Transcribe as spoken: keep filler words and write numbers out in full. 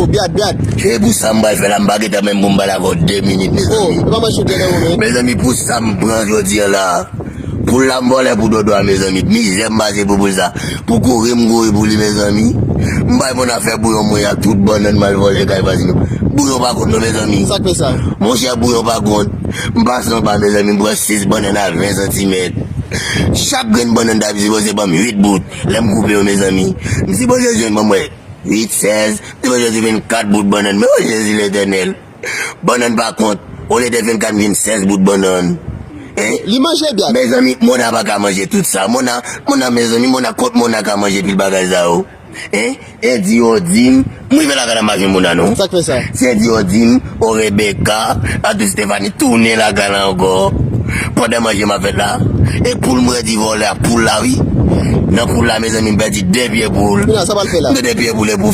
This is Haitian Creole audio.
Byad, byad. E pou sa m pral fè la, m pa gentan menm pou m pale avè w de minit, Oh, mezanmi. e pa manchete nan mwen. Mezanmi, pou sa m pran jodi a la, pou la m vòlè pou dodo a, mezanmi. Mizè m pase pou pou sa. Pou kouri m kouri pou li, mezanmi. M bay moun afè bouyon mwen ak tout bannann m al vòlè kay vwazen yo. Bouyon pa kont non, mezanmi. Sa k fè sa? Monchè, bouyon pa kont. M pase anba, mezanmi, m pran sis bannann a ven santimèt. Chak grenn bannann ta sipoze ban m uit bout. Lè m koupe yo, mezanmi, m sipoze jwenn ban mwen uit, sèz, m sipoze jwenn kat bout bannann. Men o Jezi Letènèl. Bannann pa kont. Olye de vennkat, m jwenn sèz bout bannann. Hein? Li manje byad. Mezanmi, Mona pa ka manje tout sa. Mona, Mona, mezanmi, Mona, kot Mona ka manje pil bagay sa yo? Hein? E di yo di m, m rive lakay la, m pa jwenn Mona non. Sa k fè sa? Se di yo di m, o Rebecca, a tout Stéphanie tounen lakay la ankò. Pandan manje m ap fèt la. E poul m redi vòlè a, poul la wi. Nan poul la, mezanmi, m pèdi de pye poul. Kounya, sa pral fè la? M de pye poul e pou